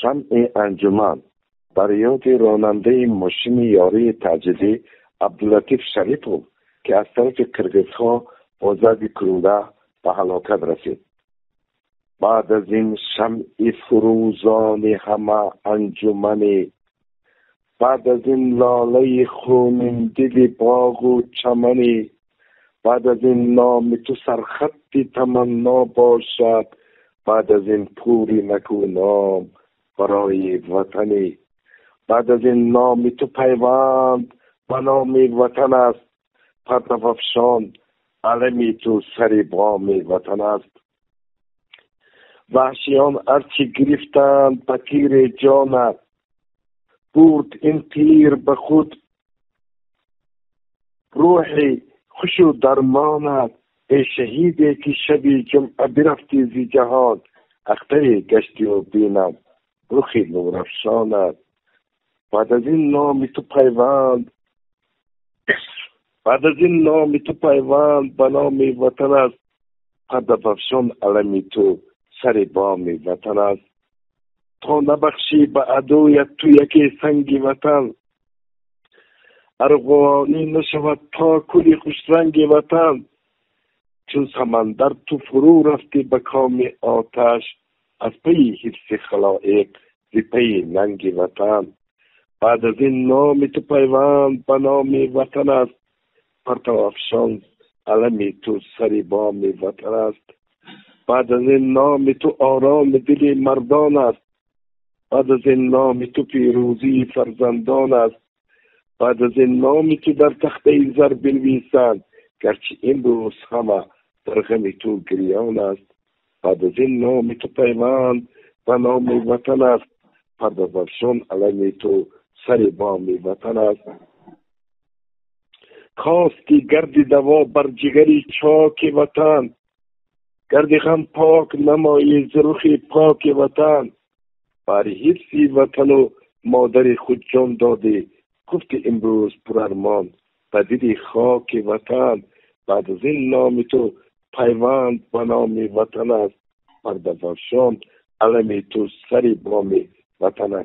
Шамъи анҷуман дар ёди ронандаи мошини ёрии таъҷилӣ Абдулатиф Шарипов, ки аз тарафи қирғизҳо бо зарби кулӯла ба ҳалокат расид. Баъд аз ин шамъи фурӯзони ҳама анҷуманӣ, баъд аз ин лолаи хуниндили боғу чаманӣ, баъд аз ин номи ту сархатти таманно бошад, баъд аз ин пури накӯном барои ватанӣ, баъд аз ин номи ту пайванд ба номи ватан аст, партавафшон алами ту сари боми ватан аст. Ваҳшиён арчи гирифтанд ба тири ҷонат, бурд ин тир ба худ рӯҳи хушу дармонат. Эй шаҳиде ки шаби ҷумъа бирафтӣ зи ҷаҳон, ахтаре гаштию бинам рухи нурафшонат. Баъд аз ин номи ту пайванд, баъд аз ин номи ту пайванд ба номи ватан аст, пардапафшон алами ту сари боми ватан аст. То набахшӣ ба адоят ту яке санги ватан, арғувонӣ нашавад то кули хушранги ватан. Чун самандар ту фурӯ рафтӣ ба коми оташ, аз пайи ҳифзи халоиқ зи пайи нанги ватан. Баъд аз ин номи ту пайванд ба номи ватан аст, партавафшон алами ту сари боми ватан аст. Баъд аз ин номи ту ороми дили мардон аст, баъд аз ин номи ту пирӯзии фарзандон аст. Баъд аз ин номи ту дар тахтаи зар бинависанд, гарчи имрӯз ҳама дар ғами ту гирён аст. Баъд аз ин номи ту пайванд ба номи ватан аст, пардапафшон алами ту сари боми ватан аст. Кости гарди даво бар ҷигари чоки ватан, гарди ғам пок намои зи рухи поки ватан. Бари ҳифзи ватану модари худ ҷон додӣ, гуфти имрӯз пурармон ба дили хоки ватан. Баъд аз ин номи ту пайванд ба номи ватан аст, пардапафшон алами ту сари боми ватан аст.